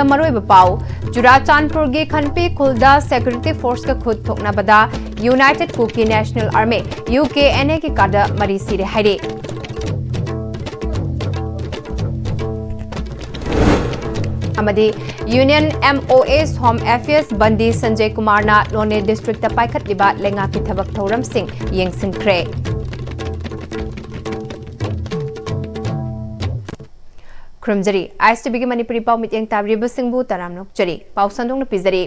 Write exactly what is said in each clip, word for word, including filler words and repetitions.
ꯃꯔꯨꯑꯣꯏꯕ ꯄꯥꯎ꯫ ꯆꯨꯔꯥꯆꯥꯟꯄꯨꯔꯒꯤ ꯈꯟꯄꯤ ꯈꯨꯜꯗ ꯁꯦꯀ꯭ꯌꯨꯔꯤꯇꯤ ꯐꯣꯔꯁꯀ ꯈꯨꯠ ꯊꯣꯛꯅꯕꯗ United Kuki National Army, UKNA ꯒꯤ ꯀꯥꯗꯔ ꯃꯔꯤ ꯁꯤꯔꯦ ꯍꯥꯏꯔꯤ꯫ ꯑꯃꯗꯤ Union MOAs Home Affairs ꯕꯟꯗꯤ Sanjay ꯀꯨꯃꯥꯔꯅ ꯅꯣꯅꯦ ꯗꯤꯁꯇ꯭ꯔꯤꯛꯇ ꯄꯥꯏꯈꯠꯂꯤꯕ ꯂꯩꯉꯥꯛꯀꯤ ꯊꯕꯛ ꯊꯧꯔꯝꯁꯤꯡ ꯌꯦꯡꯁꯤꯟꯈ꯭ꯔꯦ꯫ ꯈꯨꯔꯨꯝꯖꯔꯤ꯫ ISTV ꯒꯤ ꯃꯅꯤꯄꯨꯔꯤ ꯄꯥꯎ ꯃꯤꯠꯌꯦꯡ ꯇꯥꯕꯤꯔꯤꯕꯁꯤꯡꯕꯨ ꯇꯔꯥꯝꯅ ꯑꯣꯛꯆꯔꯤ꯫ ꯄꯥꯎ ꯁꯟꯗꯣꯛꯅ ꯄꯤꯖꯔꯤ꯫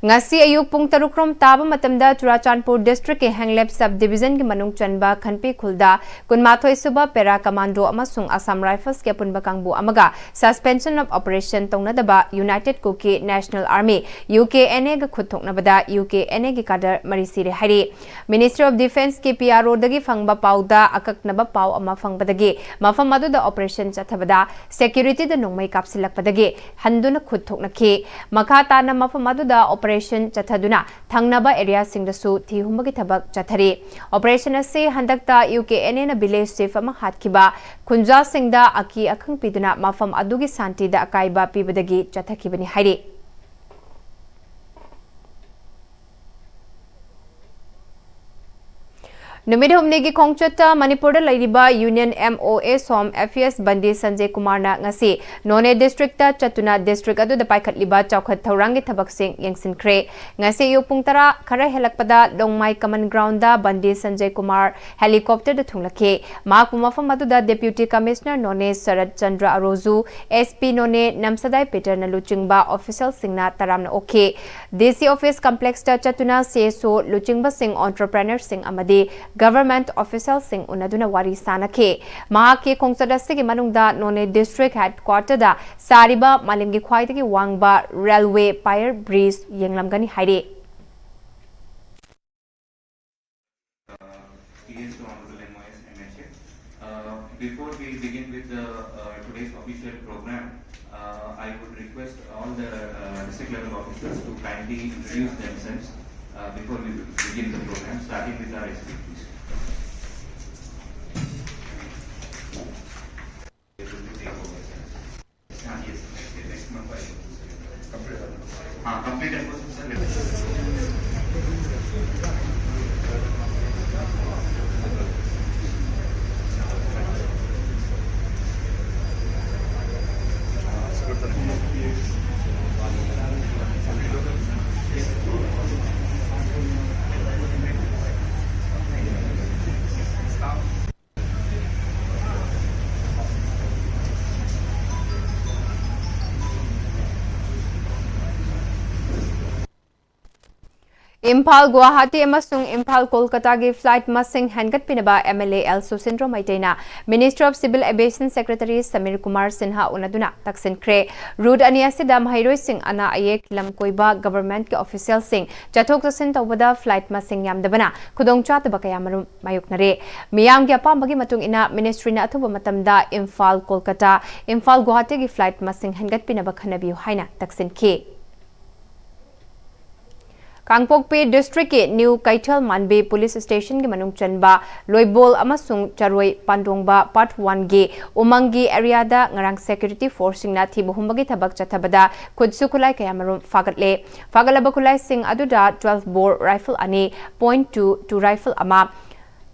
ꯉꯁꯤ ꯑꯌꯨꯛ ꯄꯨꯡ ꯇꯔꯨꯛ ꯔꯣꯝ ꯇꯥꯕ ꯃꯇꯝꯗ ꯆꯨꯔꯥꯆꯥꯟꯄꯨꯔ ꯗꯤꯁꯇ꯭ꯔꯤꯛꯀꯤ ꯍꯦꯡꯂꯦꯞ ꯁꯕ ꯗꯤꯕꯤꯖꯟꯒꯤ ꯃꯅꯨꯡ ꯆꯟꯕ ꯈꯟꯄꯤ ꯈꯨꯜꯗ ꯀꯨꯟꯃꯥꯊꯣꯏ ꯁꯨꯕ ꯄꯦꯔꯥ ꯀꯃꯥꯟꯗꯣ ꯑꯃꯁꯨꯡ ꯑꯁꯥꯝ ꯔꯥꯏꯐꯜꯁꯀꯤ ꯑꯄꯨꯟꯕ ꯀꯥꯡꯕꯨ ꯑꯃꯒ Suspension of Operation ꯇꯧꯅꯗꯕ United Kuki National Army, UKNA ꯒ ꯈꯨꯠ ꯊꯣꯛꯅꯕꯗ UKNA ꯒꯤ ꯀꯥꯗꯔ ꯃꯔꯤ ꯁꯤꯔꯦ ꯍꯥꯏꯔꯤ꯫ Ministry of Defence ꯀꯤ PRO ꯗꯒꯤ ꯐꯪꯕ ꯄꯥꯎꯗ ꯑꯀꯛꯅꯕ ꯄꯥꯎ ꯑꯃ ꯐꯪꯕꯗꯒꯤ ꯃꯐꯝ ꯑꯗꯨꯗ operation ꯆꯠꯊꯕꯗ security ꯗ ꯅꯣꯡꯃꯩ ꯀꯥꯞꯁꯤꯜꯂꯛꯄꯗꯒꯤ ꯍꯟꯗꯨꯅ ꯈꯨꯠ ꯊꯣꯛꯅꯈꯤ꯫ ꯃꯈꯥ ꯇꯥꯅ ꯃꯐꯝ ꯑꯗꯨꯗ operation ꯆꯠꯊꯗꯨꯅ ꯊꯪꯅꯕ area ꯁꯤꯡꯗꯁꯨ ꯊꯤ ꯍꯨꯝꯕꯒꯤ ꯊꯕꯛ ꯆꯠꯊꯔꯤ꯫ Operation ꯑꯁꯤ ꯍꯟꯗꯛꯇ UKNA ꯅ village chief ꯑꯃ ꯍꯥꯠꯈꯤꯕ ꯈꯨꯟꯖꯥꯁꯤꯡꯗ ꯑꯀꯤ ꯑꯈꯪ ꯄꯤꯗꯨꯅ ꯃꯐꯝ ꯑꯗꯨꯒꯤ ꯁꯥꯟꯇꯤꯗ ꯑꯀꯥꯏꯕ ꯄꯤꯕꯗꯒꯤ ꯆꯠꯊꯈꯤꯕꯅꯤ ꯍꯥꯏꯔꯤ꯫ ꯅꯨꯃꯤꯠ ꯍꯨꯝꯅꯤꯒꯤ ꯈꯣꯡꯆꯠꯇ ꯃꯅꯤꯄꯨꯔꯗ ꯂꯩꯔꯤꯕ Union MOAs Home Affairs ꯕꯟꯗꯤ Sanjay ꯀꯨꯃꯥꯔꯅ ꯉꯁꯤ ꯅꯣꯅꯦ ꯗꯤꯁꯇ꯭ꯔꯤꯛꯇ ꯆꯠꯇꯨꯅ ꯗꯤꯁꯇ꯭ꯔꯤꯛ ꯑꯗꯨꯗ ꯄꯥꯏꯈꯠꯂꯤꯕ ꯆꯥꯎꯈꯠ ꯊꯧꯔꯥꯡꯒꯤ ꯊꯕꯛꯁꯤꯡ ꯌꯦꯡꯁꯤꯟꯈ꯭ꯔꯦ꯫ ꯉꯁꯤ ꯑꯌꯨꯛ ꯄꯨꯡ ꯇꯔꯥ ꯈꯔ ꯍꯦꯜꯂꯛꯄꯗ ꯂꯣꯡꯃꯥꯏ ꯀꯃꯟ ꯒ꯭ꯔꯥꯎꯟꯗ ꯕꯟꯗꯤ ꯁꯟꯖꯌ ꯀꯨꯃꯥꯔ helicopter ꯗ ꯊꯨꯡꯂꯛꯈꯤ꯫ ꯃꯍꯥꯛꯄꯨ ꯃꯐꯝ ꯑꯗꯨꯗ Deputy Commissioner ꯅꯣꯅꯦ ꯁꯔꯠ ꯆꯟꯗ꯭ꯔ ꯑꯔꯣꯖꯨ, SP ꯅꯣꯅꯦ ꯅꯝꯁꯗꯥꯏ ꯄꯤꯇꯔꯅ ꯂꯨꯆꯤꯡꯕ official ꯁꯤꯡꯅ ꯇꯔꯥꯝꯅ ꯑꯣꯛꯈꯤ꯫ DC office complex ꯇ ꯆꯠꯇꯨꯅ CSO ꯂꯨꯆꯤꯡꯕꯁꯤꯡ, entrepreneur ꯁꯤꯡ ꯑꯃꯗꯤ government official ꯁꯤꯡ ꯎꯅꯗꯨꯅ ꯋꯥꯔꯤ ꯁꯥꯅꯈꯤ꯫ ꯃꯍꯥꯛꯀꯤ ꯈꯣꯡꯆꯠ ꯑꯁꯤꯒꯤ ꯃꯅꯨꯡꯗ ꯅꯣꯅꯦ district headquarter ꯗ ꯁꯥꯔꯤꯕ ꯃꯥꯂꯦꯝꯒꯤ ꯈ꯭ꯋꯥꯏꯗꯒꯤ ꯋꯥꯡꯕ railway pier bridge ꯌꯦꯡꯂꯝꯒꯅꯤ ꯍꯥꯏꯔꯤ꯫ Uh, T S to Honorable M O S M H A. Uh, before we begin with the, uh, today's official program, uh, I would request all the, uh, district level officers to kindly introduce themselves, uh, before we begin the program, starting with our S P, please. Yes, next, next number. हाँ, complete है, process चल रहा है। ꯏꯝꯐꯥꯜ ꯒꯨꯋꯥꯍꯥꯇꯤ ꯑꯃꯁꯨꯡ ꯏꯝꯐꯥꯜ ꯀꯣꯜꯀꯇꯥꯒꯤ flight ꯃꯁꯤꯡ ꯍꯦꯟꯒꯠꯄꯤꯅꯕ MLA L Susindro ꯃꯩꯇꯩꯅ Ministry of Civil Aviation Secretary Samir Kumar Sinha ꯎꯅꯗꯨꯅ ꯇꯛꯁꯤꯟꯈ꯭ꯔꯦ꯫ ꯔꯨꯠ ꯑꯅꯤ ꯑꯁꯤꯗ ꯃꯍꯩꯔꯣꯏꯁꯤꯡ, ꯑꯅꯥ ꯑꯌꯦꯛ, ꯂꯝ ꯀꯣꯏꯕ, ꯒꯚꯔꯟꯃꯦꯟꯠꯀꯤ ꯑꯣꯐꯤꯁꯤꯌꯦꯜꯁꯤꯡ ꯆꯠꯊꯣꯛ ꯆꯠꯁꯤꯟ ꯇꯧꯕꯗ ꯐ꯭ꯂꯥꯏꯠ ꯃꯁꯤꯡ ꯌꯥꯝꯗꯕꯅ ꯈꯨꯗꯣꯡꯆꯥꯗꯕ ꯀꯌꯥꯃꯔꯨꯝ ꯃꯥꯌꯣꯛꯅꯔꯦ꯫ ꯃꯤꯌꯥꯝꯒꯤ ꯑꯄꯥꯝꯕꯒꯤ ꯃꯇꯨꯡ ꯏꯟꯅ ministryꯅ ꯑꯊꯨꯕ ꯃꯇꯝꯗ ꯏꯝꯐꯥꯜ ꯀꯣꯜꯀꯇꯥ, ꯏꯝꯐꯥꯜ ꯒꯨꯋꯥꯍꯥꯇꯤꯒꯤ ꯐ꯭ꯂꯥꯏꯠ ꯃꯁꯤꯡ ꯍꯦꯟꯒꯠꯄꯤꯅꯕ ꯈꯟꯅꯕꯤꯌꯨ ꯍꯥꯏꯅ ꯇꯛꯁꯤꯟꯈꯤ꯫ ꯀꯥꯡꯄꯣꯛꯄꯤ ꯗꯤꯁꯇ꯭ꯔꯤꯛꯀꯤ ꯅ꯭ꯌꯨ ꯀꯩꯊꯦꯜ ꯃꯥꯟꯕꯤ ꯄꯨꯂꯤꯁ ꯁ꯭ꯇꯦꯁꯟꯒꯤ ꯃꯅꯨꯡ ꯆꯟꯕ ꯂꯣꯏꯕꯣꯜ ꯑꯃꯁꯨꯡ ꯆꯔꯣꯏ ꯄꯥꯟꯗꯣꯡꯕ ꯄꯥꯔꯠ ꯋꯥꯟꯒꯤ ꯎꯃꯪꯒꯤ ꯑꯦꯔꯤꯌꯥꯗ ꯉꯔꯥꯡ ꯁꯦꯀ꯭ꯌꯨꯔꯤꯇꯤ ꯐꯣꯔꯁꯁꯤꯡꯅ ꯊꯤꯕ ꯍꯨꯝꯕꯒꯤ ꯊꯕꯛ ꯆꯠꯊꯕꯗ ꯈꯨꯠꯁꯨ ꯈꯨꯠꯂꯥꯏ ꯀꯌꯥꯃꯔꯨꯝ ꯐꯥꯒꯠꯂꯦ꯫ ꯐꯥꯒꯠꯂꯕ ꯈꯨꯠꯂꯥꯏꯁꯤꯡ ꯑꯗꯨꯗ twelve bore rifle ꯑꯅꯤ, point two two rifle ꯑꯃ,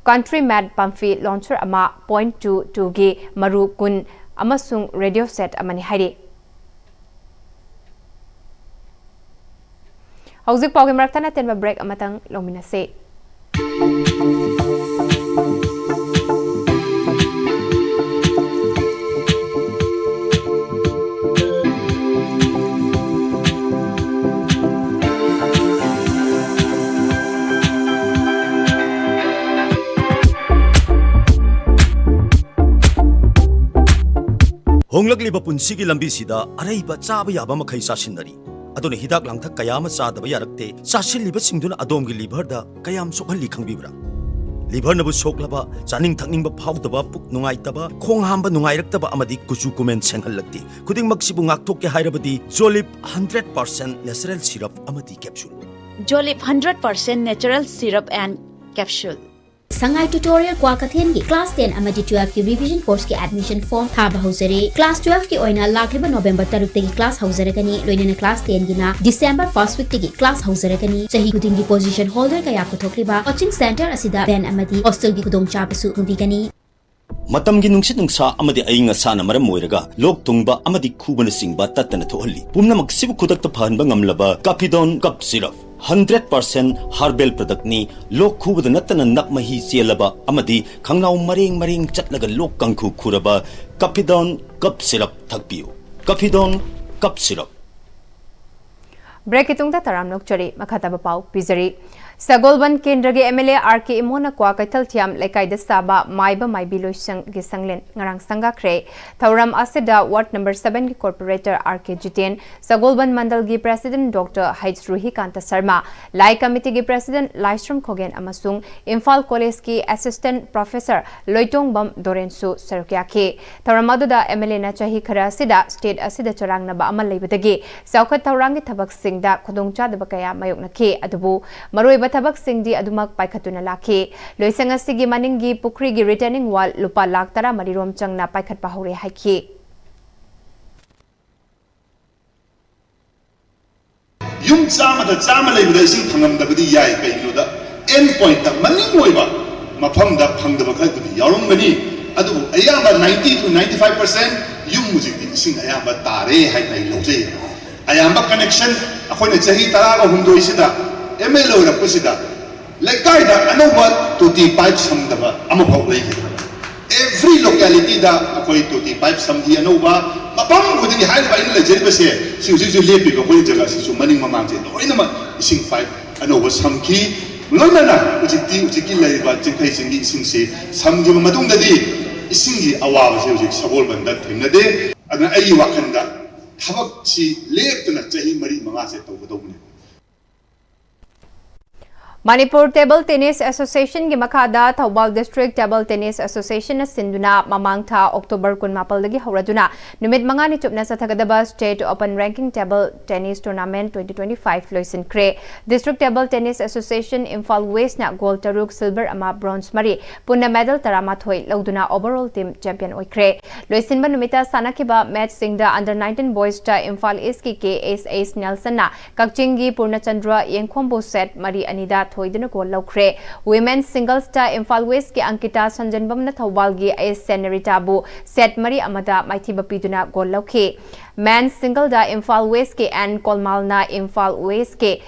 country made pumpy launcher ꯑꯃ, point two twoꯒꯤ ꯃꯔꯨ ꯀꯨꯟ ꯑꯃꯁꯨꯡ radio set ꯑꯃꯅꯤ ꯍꯥꯏꯔꯤ꯫ ꯍꯧꯖꯤꯛ ꯄꯥꯎꯒꯤ ꯃꯔꯛꯇ ꯑꯇꯦꯟꯕ ꯕ꯭ꯔꯦꯛ ꯑꯃꯇꯪ ꯂꯧꯃꯤꯟꯅꯁꯤ꯫ ꯍꯣꯡꯂꯛꯂꯤꯕ ꯄꯨꯟꯁꯤꯒꯤ ꯂꯝꯕꯤꯁꯤꯗ ꯑꯔꯩꯕ ꯆꯥꯕ ꯌꯥꯕ ꯃꯈꯩ ꯆꯥꯁꯤꯟꯅꯔꯤ꯫ ꯑꯗꯨꯅ ꯍꯤꯗꯥꯛ ꯂꯥꯡꯊꯛ ꯀꯌꯥ ꯑꯃ ꯆꯥꯗꯕ ꯌꯥꯔꯛꯇꯦ꯫ ꯆꯥꯁꯤꯜꯂꯤꯕꯁꯤꯡꯗꯨꯅ ꯑꯗꯣꯝꯒꯤ ꯂꯤꯚꯔꯗ ꯀꯌꯥꯝ ꯁꯣꯛꯍꯜꯂꯤ ꯈꯪꯕꯤꯕ꯭ꯔꯥ? ꯂꯤꯚꯔꯅꯕꯨ ꯁꯣꯛꯂꯕ, ꯆꯥꯅꯤꯡ ꯊꯛꯅꯤꯡꯕ ꯐꯥꯎꯗꯕ, ꯄꯨꯛ ꯅꯨꯡꯉꯥꯏꯇꯕ, ꯈꯣꯡ ꯍꯥꯝꯕ ꯅꯨꯡꯉꯥꯏꯔꯛꯇꯕ ꯑꯃꯗꯤ ꯀꯨꯆꯨ ꯀꯨꯃꯦꯟ ꯁꯦꯡꯍꯜꯂꯛꯇꯦ꯫ ꯈꯨꯗꯤꯡꯃꯛꯁꯤꯕꯨ ꯉꯥꯛꯊꯣꯛꯀꯦ ꯍꯥꯏꯔꯕꯗꯤ Jolib hundred percent natural syrup ꯑꯃꯗꯤ capsule꯫ Jolib hundred percent natural syrup and capsule꯫ Sangai tutorial ꯀ꯭ꯋꯥꯀꯩꯊꯦꯜꯒꯤ ꯀ꯭ꯂꯥꯁ ꯇꯦꯟ ꯑꯃꯗꯤ ꯇꯨꯋꯦꯜꯐꯀꯤ ꯔꯤꯚꯤꯖꯟ ꯀꯣꯔꯁꯀꯤ ꯑꯦꯗꯃꯤꯁꯟ ꯐꯣꯔꯝ ꯊꯥꯕ ꯍꯧꯖꯔꯦ꯫ ꯀ꯭ꯂꯥꯁ ꯇꯨꯋꯦꯜꯐꯀꯤ ꯑꯣꯏꯅ ꯂꯥꯛꯂꯤꯕ ꯅꯣꯕꯦꯝꯕꯔ ꯇꯔꯨꯛꯇꯒꯤ ꯀ꯭ꯂꯥꯁ ꯍꯧꯖꯔꯒꯅꯤ, ꯂꯣꯏꯅꯅ ꯀ꯭ꯂꯥꯁ ꯇꯦꯟꯒꯤꯅ ꯗꯤꯁꯦꯝꯕꯔ ꯐꯥꯔꯁ ꯋꯤꯛꯇꯒꯤ ꯀ꯭ꯂꯥꯁ ꯍꯧꯖꯔꯒꯅꯤ꯫ ꯆꯍꯤ ꯈꯨꯗꯤꯡꯒꯤ ꯄꯣꯖꯤꯁꯟ ꯍꯣꯜꯗꯔ ꯀꯌꯥ ꯄꯨꯊꯣꯛꯂꯤꯕ ꯀꯣꯆꯤꯡ ꯁꯦꯟꯇꯔ ꯑꯁꯤꯗ ꯚꯦꯟ ꯑꯃꯗꯤ ꯍꯣꯁꯇꯦꯜꯒꯤ ꯈꯨꯗꯣꯡꯆꯥꯕꯁꯨ ꯐꯪꯕꯤꯒꯅꯤ꯫ ꯃꯇꯝꯒꯤ ꯅꯨꯡꯁꯤꯠ ꯅꯨꯡꯁꯥ ꯑꯃꯗꯤ ꯑꯏꯪ ꯑꯁꯥꯅ ꯃꯔꯝ ꯑꯣꯏꯔꯒ ꯂꯣꯛ ꯊꯨꯡꯕ ꯑꯃꯗꯤ ꯈꯨꯕꯅꯆꯤꯡꯕ ꯇꯠꯇꯅ ꯊꯣꯛꯍꯜꯂꯤ꯫ ꯄꯨꯝꯅꯃꯛꯁꯤꯕꯨ ꯈꯨꯗꯛꯇ ꯐꯍꯟꯕ ꯉꯝꯂꯕ ꯀꯥꯐꯤꯗꯣꯟ ꯀꯞ ꯁꯤꯔꯞ, ꯍꯟꯗ꯭ꯔꯦꯠ ꯄꯥꯔꯁꯦꯟ ꯍꯥꯔꯕꯦꯜ ꯄ꯭ꯔꯗꯛꯅꯤ꯫ ꯂꯣꯛ ꯈꯨꯕꯗ ꯅꯠꯇꯅ ꯅꯞ ꯃꯍꯤ ꯆꯦꯜꯂꯕ ꯑꯃꯗꯤ ꯈꯪꯅꯥꯎ ꯃꯔꯦꯡ ꯃꯔꯦꯡ ꯆꯠꯂꯒ ꯂꯣꯛ ꯀꯥꯡꯈꯨ ꯈꯨꯔꯕ ꯀꯥꯐꯤꯗꯣꯟ ꯀꯞ ꯁꯤꯔꯞ ꯊꯛꯄꯤꯌꯨ꯫ ꯀꯥꯐꯤꯗꯣꯟ ꯀꯞ ꯁꯤꯔꯞ꯫ ꯕ꯭ꯔꯦꯛꯀꯤ ꯇꯨꯡꯗ ꯇꯔꯥꯝꯅ ꯑꯣꯛꯆꯔꯤ꯫ ꯃꯈꯥ ꯇꯥꯕ ꯄꯥꯎ ꯄꯤꯖꯔꯤ꯫ ꯁꯒꯣꯜꯕꯟ ꯀꯦꯟꯗ꯭ꯔꯒꯤ ꯑꯦꯝ ꯑꯦꯜ ꯑꯦ ꯑꯥꯔ ꯀꯦ ꯏꯃꯣꯅ ꯀ꯭ꯋꯥ ꯀꯩꯊꯦꯜ ꯊꯤꯌꯥꯝ ꯂꯩꯀꯥꯏꯗ ꯁꯥꯕ ꯃꯥꯏꯕ ꯃꯥꯏꯕꯤ ꯂꯣꯏꯁꯪꯒꯤ ꯁꯪꯂꯦꯟ ꯉꯔꯥꯡ ꯁꯪꯒꯥꯈ꯭ꯔꯦ꯫ ꯊꯧꯔꯝ ꯑꯁꯤꯗ ꯋꯥꯔꯗ ꯅꯝꯕꯔ ꯁꯕꯦꯟꯒꯤ corporator R K Jiten, Sagolband ꯃꯟꯗꯜꯒꯤ president doctor H Ruhikanta Sharma, ꯂꯥꯏ ꯀꯃꯤꯇꯤꯒꯤ ꯄ꯭ꯔꯦꯁꯤꯗꯦꯟꯠ ꯂꯥꯏꯁ꯭ꯔꯝ ꯈꯣꯒꯦꯟ ꯑꯃꯁꯨꯡ ꯏꯝꯐꯥꯜ ꯀꯣꯂꯦꯖꯀꯤ ꯑꯦꯁꯤꯁꯇꯦꯟꯠ ꯄ꯭ꯔꯣꯐꯦꯁꯔ ꯂꯣꯏꯇꯣꯡꯕꯝ ꯗꯣꯔꯦꯟꯁꯨ ꯁꯔꯨꯛ ꯌꯥꯈꯤ꯫ ꯊꯧꯔꯝ ꯑꯗꯨꯗ ꯑꯦꯝ ꯑꯦꯜ ꯑꯦꯅ ꯆꯍꯤ ꯈꯔ ꯑꯁꯤꯗ ꯁ꯭ꯇꯦꯠ ꯑꯁꯤꯗ ꯆꯔꯥꯡꯅꯕ ꯑꯃ ꯂꯩꯕꯗꯒꯤ ꯆꯥꯎꯈꯠ ꯊꯧꯔꯥꯡꯒꯤ ꯊꯕꯛꯁꯤꯡꯗ ꯈꯨꯗꯣꯡꯆꯥꯗꯕ ꯀꯌꯥ ꯃꯥꯌꯣꯛꯅꯈꯤ, ꯑꯗꯨꯕꯨ ꯃꯔꯨꯑꯣꯏꯕ ꯊꯕꯛꯁꯤꯡꯗꯤ ꯑꯗꯨꯃꯛ ꯄꯥꯏꯈꯠꯇꯨꯅ ꯂꯥꯛꯈꯤ꯫ ꯂꯣꯏꯁꯪ ꯑꯁꯤꯒꯤ ꯃꯅꯤꯡꯒꯤ ꯄꯨꯈ꯭ꯔꯤꯒꯤ ꯔꯤꯇꯦꯅꯤꯡ ꯋꯥꯜ ꯂꯨꯄꯥ ꯂꯥꯈ ꯇꯔꯥꯃꯔꯤ ꯔꯣꯝ ꯆꯪꯅ ꯄꯥꯏꯈꯠꯄ ꯍꯧꯔꯦ ꯍꯥꯏꯈꯤ꯫ ꯌꯨꯝ ꯆꯥꯝꯃꯗ ꯆꯥꯝꯃ ꯂꯩꯕꯗ ꯏꯁꯤꯡ ꯐꯪꯉꯝꯗꯕꯗꯤ ꯌꯥꯏ꯫ ꯀꯩꯒꯤꯅꯣꯗ ꯑꯦꯟ ꯄꯣꯏꯟꯠꯇ ꯃꯅꯤꯡ ꯑꯣꯏꯕ ꯃꯐꯝꯗ ꯐꯪꯗꯕ ꯈꯔꯕꯨꯗꯤ ꯌꯥꯎꯔꯝꯒꯅꯤ꯫ ꯑꯗꯨꯕꯨ ꯑꯌꯥꯝꯕ ninety to ninety five percent ꯌꯨꯝ ꯍꯧꯖꯤꯛꯇꯤ ꯏꯁꯤꯡ ꯑꯌꯥꯝꯕ ꯇꯥꯔꯦ ꯍꯥꯏꯅ ꯑꯩ ꯂꯧꯖꯩ꯫ ꯑꯌꯥꯝꯕ ꯀꯅꯦꯛꯁꯟ ꯑꯩꯈꯣꯏꯅ ꯆꯍꯤ ꯇꯔꯥꯒ ꯍꯨꯝꯗꯣꯏꯁꯤꯗ ꯑꯦꯝ ꯑꯦꯜ ꯑꯦ ꯑꯣꯏꯔꯛꯄꯁꯤꯗ ꯂꯩꯀꯥꯏꯗ ꯑꯅꯧꯕ ꯇꯣꯇꯤ ꯄꯥꯏꯞ ꯁꯝꯗꯕ ꯑꯃꯐꯥꯎ ꯂꯩꯈꯤꯗ꯭ꯔꯦ꯫ ꯑꯦꯚ꯭ꯔꯤ ꯂꯣꯀꯦꯂꯤꯇꯤꯗ ꯑꯩꯈꯣꯏ ꯇꯣꯇꯤ ꯄꯥꯏꯞ ꯁꯝꯈꯤ ꯑꯅꯧꯕ꯫ ꯃꯐꯝ ꯈꯨꯗꯤꯡꯒꯤ ꯍꯥꯏꯔꯤꯕ ꯑꯩꯅ ꯂꯩꯖꯔꯤꯕꯁꯦ ꯁꯤ ꯍꯧꯖꯤꯛ ꯍꯧꯖꯤꯛ ꯂꯦꯞꯄꯤꯕ ꯑꯩꯈꯣꯏ ꯖꯒꯥꯁꯤꯁꯨ ꯃꯅꯤꯡ ꯃꯃꯥꯡꯁꯦ ꯂꯣꯏꯅꯃꯛ ꯏꯁꯤꯡ ꯄꯥꯏꯞ ꯑꯅꯧꯕ ꯁꯝꯈꯤ꯫ ꯂꯣꯏꯅꯅ ꯍꯧꯖꯤꯛꯇꯤ ꯍꯧꯖꯤꯛꯀꯤ ꯂꯩꯔꯤꯕ ꯆꯤꯡꯈꯩ ꯆꯤꯡꯒꯤ ꯏꯁꯤꯡꯁꯤ ꯁꯝꯈꯤꯕ ꯃꯇꯨꯡꯗꯗꯤ ꯏꯁꯤꯡꯒꯤ ꯑꯋꯥꯕꯁꯦ ꯍꯧꯖꯤꯛ ꯁꯒꯣꯜꯕꯟꯗ ꯊꯦꯡꯅꯗꯦ꯫ ꯑꯗꯨꯅ ꯑꯩꯒꯤ ꯋꯥꯈꯜꯗ ꯊꯕꯛꯁꯤ ꯂꯦꯞꯇꯅ ꯆꯍꯤ ꯃꯔꯤ ꯃꯉꯥꯁꯦ ꯇꯧꯒꯗꯧꯕꯅꯤ꯫ Manipur Table Tennis Association ꯒꯤ ꯃꯈꯥꯗ Thoubal District Table Tennis Association ꯅ ꯁꯤꯟꯗꯨꯅ ꯃꯃꯥꯡ ꯊꯥ October ꯀꯨꯟꯃꯥꯄꯜꯗꯒꯤ ꯍꯧꯔꯗꯨꯅ ꯅꯨꯃꯤꯠ ꯃꯉꯥꯅꯤ ꯆꯨꯞꯅ ꯆꯠꯊꯒꯗꯕ State Open Ranking Table Tennis Tournament twenty twenty-five ꯂꯣꯏꯁꯤꯟꯈ꯭ꯔꯦ꯫ District Table Tennis Association Imphal West ꯅ gold ꯇꯔꯨꯛ, silver ꯑꯃ, bronze ꯃꯔꯤ, ꯄꯨꯟꯅ medal ꯇꯔꯥꯃꯥꯊꯣꯏ ꯂꯧꯗꯨꯅ overall team champion ꯑꯣꯏꯈ꯭ꯔꯦ꯫ ꯂꯣꯏꯁꯤꯟꯕ ꯅꯨꯃꯤꯠꯇ ꯁꯥꯟꯅꯈꯤꯕ match ꯁꯤꯡꯗ under nineteen boys ꯇ ꯏꯝꯐꯥꯜ East ꯀꯤ K S H Nelson ꯅ ꯀꯛꯆꯤꯡꯒꯤ ꯄꯨꯔꯅꯆꯟꯗ꯭ꯔ ꯌꯦꯡꯈꯣꯝꯕꯨ set ꯃꯔꯤ ꯑꯅꯤꯗ ꯊꯣꯏꯗꯨꯅ gold ꯂꯧꯈ꯭ꯔꯦ꯫ Women singles ꯇ ꯏꯝꯐꯥꯜ West ꯀꯤ ꯑꯪꯀꯤꯇꯥ ꯁꯟꯖꯟꯕꯝꯅ ꯊꯧꯕꯥꯜꯒꯤ ꯑꯦꯁ ꯁꯦꯅꯔꯤꯇꯥꯕꯨ set ꯃꯔꯤ ꯑꯃꯗ ꯃꯥꯏꯊꯤꯕ ꯄꯤꯗꯨꯅ gold ꯂꯧꯈꯤ꯫ Men single ꯗ ꯏꯝꯐꯥꯜ West ꯀꯤ ꯑꯦꯟ ꯀꯣꯜꯃꯥꯜꯅ ꯏꯝꯐꯥꯜ West ꯀꯤ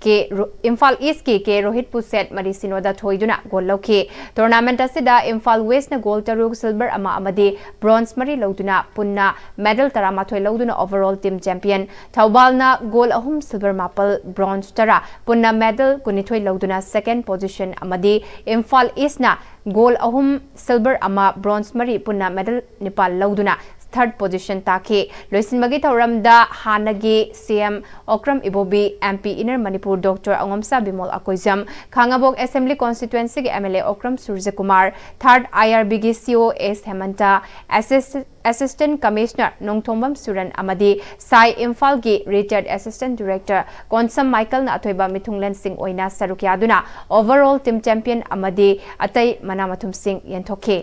ꯀꯦ ꯔꯣ-, ꯏꯝꯐꯥꯜ East ꯀꯤ ꯀꯦ ꯔꯣꯍꯤꯠꯄꯨ set ꯃꯔꯤ ꯁꯤꯅꯣꯗ ꯊꯣꯏꯗꯨꯅ gold ꯂꯧꯈꯤ꯫ Tournament ꯑꯁꯤꯗ ꯏꯝꯐꯥꯜ West ꯅ gold ꯇꯔꯨꯛ, silver ꯑꯃ ꯑꯃꯗꯤ bronze ꯃꯔꯤ ꯂꯧꯗꯨꯅ ꯄꯨꯟꯅ medal ꯇꯔꯥꯃꯥꯊꯣꯏ ꯂꯧꯗꯨꯅ overall team champion, ꯊꯧꯕꯥꯜꯅ gold ꯑꯍꯨꯝ, silver ꯃꯥꯄꯜ, bronze ꯇꯔꯥ, ꯄꯨꯟꯅ medal ꯀꯨꯟꯅꯤꯊꯣꯏ ꯂꯧꯗꯨꯅ second position ꯑꯃꯗꯤ ꯏꯝꯐꯥꯜ East ꯅ gold ꯑꯍꯨꯝ, silver ꯑꯃ, bronze ꯃꯔꯤ, ꯄꯨꯟꯅ medal ꯅꯤꯄꯥꯜ ꯂꯧꯗꯨꯅ third position ꯇꯥꯈꯤ꯫ ꯂꯣꯏꯁꯤꯟꯕꯒꯤ ꯊꯧꯔꯝꯗ ꯍꯥꯟꯅꯒꯤ C M ꯑꯣꯀ꯭ꯔꯝ ꯏꯕꯣꯕꯤ, M P Inner Manipur Doctor ꯑꯉꯣꯝꯁꯥ Bimol Akoijam, ꯈꯥꯉꯕꯣꯛ Assembly Constituency ꯒꯤ M L A Okram ꯁꯨꯔꯖꯀꯨꯃꯥꯔ, third I R B ꯒꯤ C O S ꯍꯦꯃꯟꯇ, Assist-, Assistant Commissioner Nongthombam ꯁꯨꯔꯟ ꯑꯃꯗꯤ ꯁꯥꯏ ꯏꯝꯐꯥꯜꯒꯤ retired Assistant Director ꯀꯣꯟꯁꯝ ꯃꯥꯏꯀꯜꯅ ꯑꯊꯣꯏꯕ ꯃꯤꯊꯨꯡꯂꯦꯟꯁꯤꯡ ꯑꯣꯏꯅ ꯁꯔꯨꯛ ꯌꯥꯗꯨꯅ overall team champion ꯑꯃꯗꯤ ꯑꯇꯩ ꯃꯅꯥ ꯃꯊꯨꯝꯁꯤꯡ ꯌꯦꯟꯊꯣꯛꯈꯤ꯫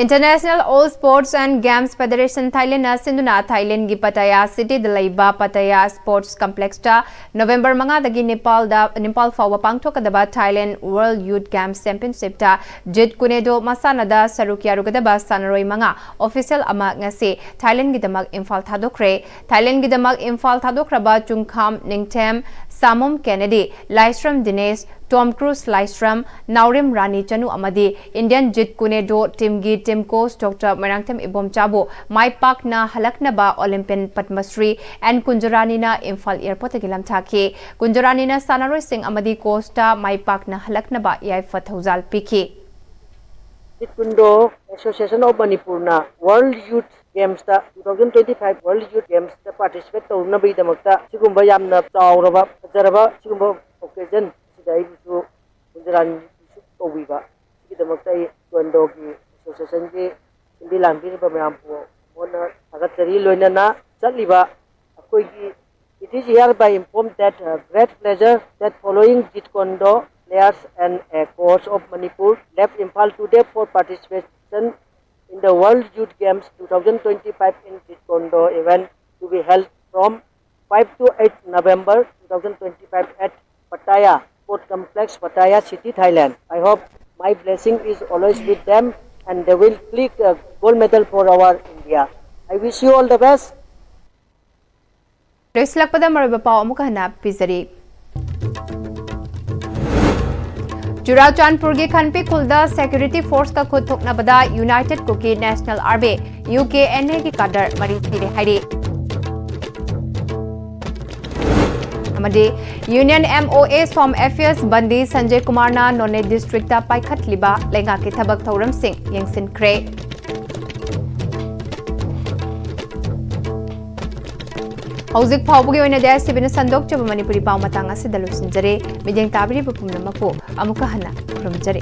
International All Sports and Games Federation Thailand ꯅ ꯁꯤꯟꯗꯨꯅ ꯊꯥꯏꯂꯦꯟꯒꯤ ꯄꯇꯌꯥ ꯁꯤꯇꯤꯗ ꯂꯩꯕ ꯄꯇꯌꯥ Sports Complex ꯇ ꯅꯣꯕꯦꯝꯕꯔ ꯃꯉꯥꯗꯒꯤ ꯅꯤꯄꯥꯜꯗ, ꯅꯤꯄꯥꯜ ꯐꯥꯎꯕ ꯄꯥꯡꯊꯣꯛꯀꯗꯕ Thailand World Youth Games Championship ꯇ ꯖꯤꯠ ꯀꯨꯅꯦꯗꯣ ꯃꯁꯥꯟꯅꯗ ꯁꯔꯨꯛ ꯌꯥꯔꯨꯒꯗꯕ ꯁꯥꯟꯅꯔꯣꯏ ꯃꯉꯥ official ꯑꯃ ꯉꯁꯤ ꯊꯥꯏꯂꯦꯟꯒꯤꯗꯃꯛ ꯏꯝꯐꯥꯜ ꯊꯥꯗꯣꯛꯈ꯭ꯔꯦ꯫ ꯊꯥꯏꯂꯦꯟꯒꯤꯗꯃꯛ ꯏꯝꯐꯥꯜ ꯊꯥꯗꯣꯛꯈ꯭ꯔꯕ ꯆꯨꯡꯈꯥꯝ ꯅꯤꯡꯊꯦꯝ, ꯁꯥꯃꯨꯝ ꯀꯦꯅꯦꯗꯤ, ꯂꯥꯏꯁ꯭ꯔꯝ ꯗꯤꯅꯦꯁ, ꯇꯣꯝ ꯀ꯭ꯔꯨꯁ ꯂꯥꯏꯁ꯭ꯔꯝ, ꯅꯥꯎꯔꯦꯝ ꯔꯥꯅꯤ ꯆꯅꯨ ꯑꯃꯗꯤ Indian ꯖꯤꯠ ꯀꯨꯅꯦꯗꯣ team ꯒꯤ team coach Doctor ꯃꯣꯏꯔꯥꯡꯊꯦꯝ ꯏꯕꯣꯝꯆꯥꯕꯨ ꯃꯥꯏ ꯄꯥꯛꯅ ꯍꯜꯂꯛꯅꯕ Olympian ꯄꯗꯃꯁ꯭ꯔꯤ ꯑꯦꯟ ꯀꯨꯟꯖꯔꯥꯅꯤꯅ ꯏꯝꯐꯥꯜ airport ꯇꯒꯤ ꯂꯝꯊꯥꯈꯤ꯫ ꯀꯨꯟꯖꯔꯥꯅꯤꯅ ꯁꯥꯟꯅꯔꯣꯏꯁꯤꯡ ꯑꯃꯗꯤ coach ꯇ ꯃꯥꯏ ꯄꯥꯛꯅ ꯍꯜꯂꯛꯅꯕ ꯌꯥꯏꯐ ꯊꯧꯖꯥꯜ ꯄꯤꯈꯤ꯫ Taekwondo Association of Manipurꯅ World Youth Gamesꯇ, two thousand twenty five World Youth Gamesꯇ participate ꯇꯧꯅꯕꯒꯤꯗꯃꯛꯇ ꯁꯤꯒꯨꯝꯕ ꯌꯥꯝꯅ ꯆꯥꯎꯔꯕ, ꯐꯖꯔꯕ ꯁꯤꯒꯨꯝꯕ occasion ꯑꯁꯤꯗ ꯑꯩꯕꯨꯁꯨ ꯒꯨꯖꯔꯥꯠꯁꯨ ꯀꯧꯕꯤꯕ, ꯁꯤꯒꯤꯗꯃꯛꯇ ꯑꯩ Taekwondoꯒꯤ associationꯒꯤ ꯁꯤꯟꯕꯤ ꯂꯥꯡꯕꯤꯔꯤꯕ ꯃꯌꯥꯝꯕꯨ ꯃꯣꯟꯅ ꯊꯥꯒꯠꯆꯔꯤ꯫ ꯂꯣꯏꯅꯅ ꯆꯠꯂꯤꯕ ꯑꯩꯈꯣꯏꯒꯤ, it is hereby informed that, uh, great pleasure that following Jeet Kune Do players and a coach of Manipur left Imphal today for participation in the World Youth Games two thousand twenty five in Jeet Kune Do event to be held from five to eight November two thousand twenty five at Pattaya Sport Complex, Pattaya City, Thailand. I hope my blessing is always with them and they will click a gold medal for our India. I wish you all the best. ꯂꯣꯏꯁꯤꯜꯂꯛꯄꯗ ꯃꯔꯨꯑꯣꯏꯕ ꯄꯥꯎ ꯑꯃꯨꯛꯀ ꯍꯟꯅ ꯄꯤꯖꯔꯤ꯫ ꯆꯨꯔꯥꯆꯥꯟꯄꯨꯔꯒꯤ ꯈꯟꯄꯤ ꯈꯨꯜꯗ security forceꯀ ꯈꯨꯠ ꯊꯣꯛꯅꯕꯗ United Kuki National Army, UKNA ꯒꯤ cadre ꯃꯔꯤ ꯁꯤꯔꯦ ꯍꯥꯏꯔꯤ꯫ ꯑꯃꯗꯤ Union MOAs Home Affairs ꯕꯟꯗꯤ Sanjay ꯀꯨꯃꯥꯔꯅ ꯅꯣꯅꯦ districtꯇ ꯄꯥꯏꯈꯠꯂꯤꯕ ꯂꯩꯉꯥꯛꯀꯤ ꯊꯕꯛ ꯊꯧꯔꯝꯁꯤꯡ ꯌꯦꯡꯁꯤꯟꯈ꯭ꯔꯦ꯫ ꯍꯧꯖꯤꯛ ꯐꯥꯎꯕꯒꯤ ꯑꯣꯏꯅꯗꯤ ꯑꯥꯏ ꯑꯦꯁ ꯇꯤ ꯚꯤꯅ ꯁꯟꯗꯣꯛꯆꯕ ꯃꯅꯤꯄꯨꯔꯤ ꯄꯥꯎ ꯃꯇꯥꯡ ꯑꯁꯤꯗ ꯂꯣꯏꯁꯤꯟꯖꯔꯦ꯫ ꯃꯤꯠꯌꯦꯡ ꯇꯥꯕꯤꯔꯤꯕ ꯄꯨꯝꯅꯃꯛꯄꯨ ꯑꯃꯨꯛꯀ ꯍꯟꯅ ꯈꯨꯔꯨꯝꯖꯔꯤ꯫